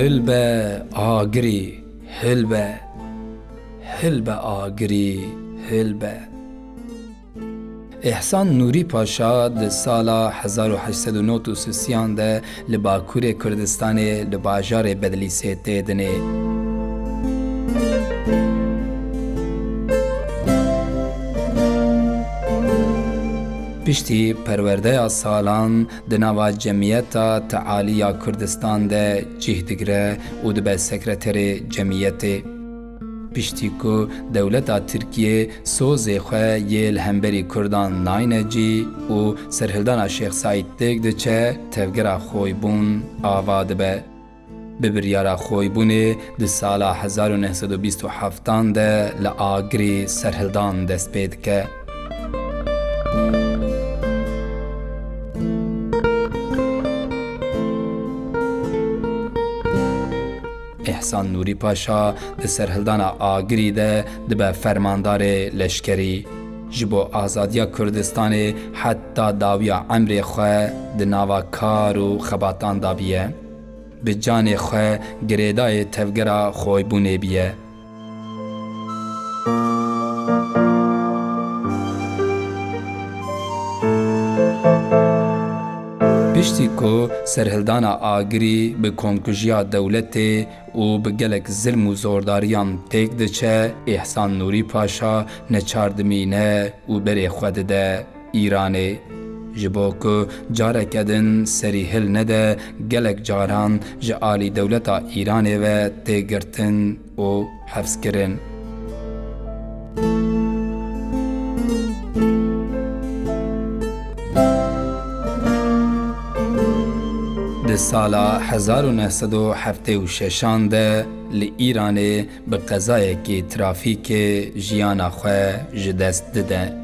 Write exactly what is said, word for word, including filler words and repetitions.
Hilbe agirî, hilbe, hilbe agirî, hilbe. Îhsan Nûrî Paşa di sala hezar û heşt sed û nod û sisiyan de li Bakurê Kurdistanê li bajarê Bedlîsê tê dinê. Piştî perwerdeya salan di nava cemiyeta tealî ya Kurdistan de cih digire û dibe sekreterê cemiyetê. Piştî ku dewleta Tirkiyê sozê xwe yê li hemberî Kurdan nayne cî û serhildana Şêx Seîd têk diçe, tevgera Xoybûn ava dibe. Bi biryara Xoybûnê di sala hezar û neh sed û bîst û heftan de li Agirî serhildan dest pê dike. Îhsan Nûrî Paşa di serhildana Agirî de dibe fermandarê leşkerî. Ji bo azadiya Kurdistanê heta dawiya emrê xwe di nava kar û xebatan de biye. Bi canê xwe girêdayê tevgera Xoybûnê biye. Piştî ku serhildana Agirî bi komkujiya dewletê û bi gelek zilm û zordariyan têk diçe, Îhsan Nûrî Paşa neçar dimîne û berê xwe dide Îranê. Ji bo ku careke din serî hil nede, gelek caran ji alî dewleta Îranê ve tê girtin û hevs kirin. Di sala hezar û neh sed û heftê û şeşan de li Îranê bi qezayekî trafîkê jiyana xwe ji dest dide.